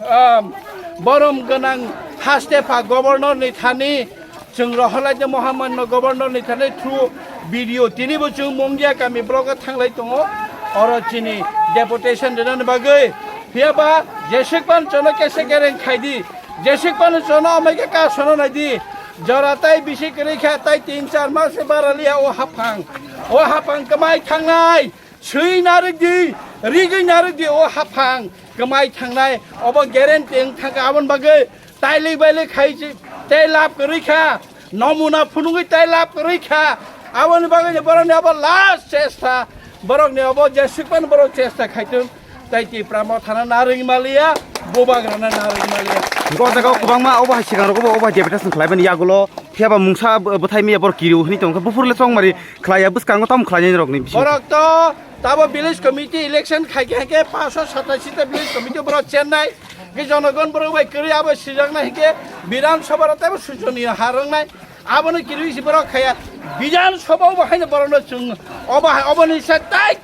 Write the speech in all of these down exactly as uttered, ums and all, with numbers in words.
um, borom gwnang haste pha governor ni thani chwng rohorlai de Mohamanno governor ni thani through B D O tinibo chwng Mungia kami blogo thanglai tongo. Oro chini deputation rwnani bagwi. Phiya ba jeswk pan chono kese kereng khai di. Jeswk pan chono amai khe ka sono nai di. Jora tai bisi kwrwi kha, tai tin char mas se bara liya o haphang. O haphang kwmai thangnai. Swi narwk di, rigwi narwk di, o haphang kwmai thangnai, obo guarantee wng thangkha. Aboni bagwi tailik bailik khai si, tei lab kwrwi kha, nomuna phunugwi tei lab kwrwi kha. Aboni bagwi borokni abo last chesta, borokni abo jeswk phano borok chesta khaitwng, tei Tipra Motha no narwk maliya, bubagra no narwk maliya. Go jaga o kwbangma obo hai swkang rok obo, obo hai deputation khlai mani yagulo. Phiya ba mungsa bw-, bwthai miya borok kiriu hwnwi tongkha, buphuru le chongmari khlaiya, bwskango tamo khlainai rokni bisingo. Borok to tabo village committee election khai khe, hai khe panchsho satashi ta village committee borok chennai. Hwnkhe jonogon borok bai kwrwi abo sijaknai, hwnkhe Bidhan Sabha rok teibo susoniyo ha rwngnai. Abono kirwi si borok khaiya. Bidhan Sabha obo haino borokno chwng obo hai, oboni se tai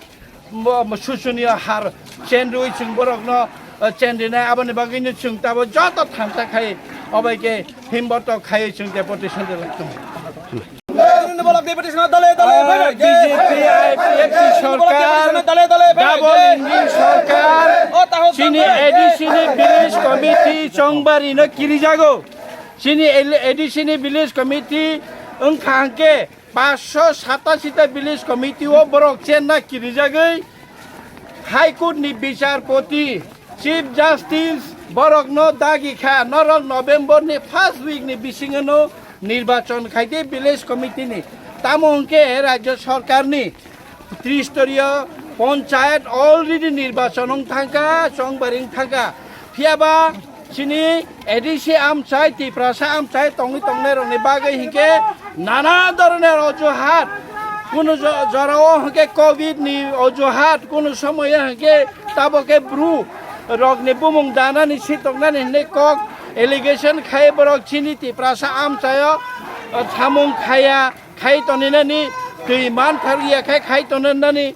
Bo, bo susuniyo har chenrwi chwng borokno, eh, chenrinai, aboni bagwino chwng tabo joto thansa khai, obaikhe himboto khai chwng deputation rwlai tongo. Dale, dale, B J P, I P F T sorkar, double engine sorkar, chini A D C ni village committee chongbari no kirijago. Chini A D C ni village committee wngkha hwnkhe, Panchsho satashi ta village committee o borok chenna kirijagwi High Court ni bicharpoti, Chief Justice borokno dagi kha, norok November ni first week ni bisingo no nirbachon khaidi village committee ni. Tamo hwnkhe Rajya Sarkar ni Tristoriyo ponchayat already nirbachon wng thangkha, chongbari wng thangkha. Phiyaba chini A D C amchai, Tiprasa amchai tongwi tongnairokni bagwi hinkhe nana doroner ojuhat. Kunu jo-, jorao hinkhe covid ni ojuhat, kunu somoyo hinkhe tabokhe bru rokni bumung danani sitoknani hinwi kok allegation khai borok chini Tiprasa amchaio, o, samung khaya. Khai toninani twi man thar ya khai, khai toninani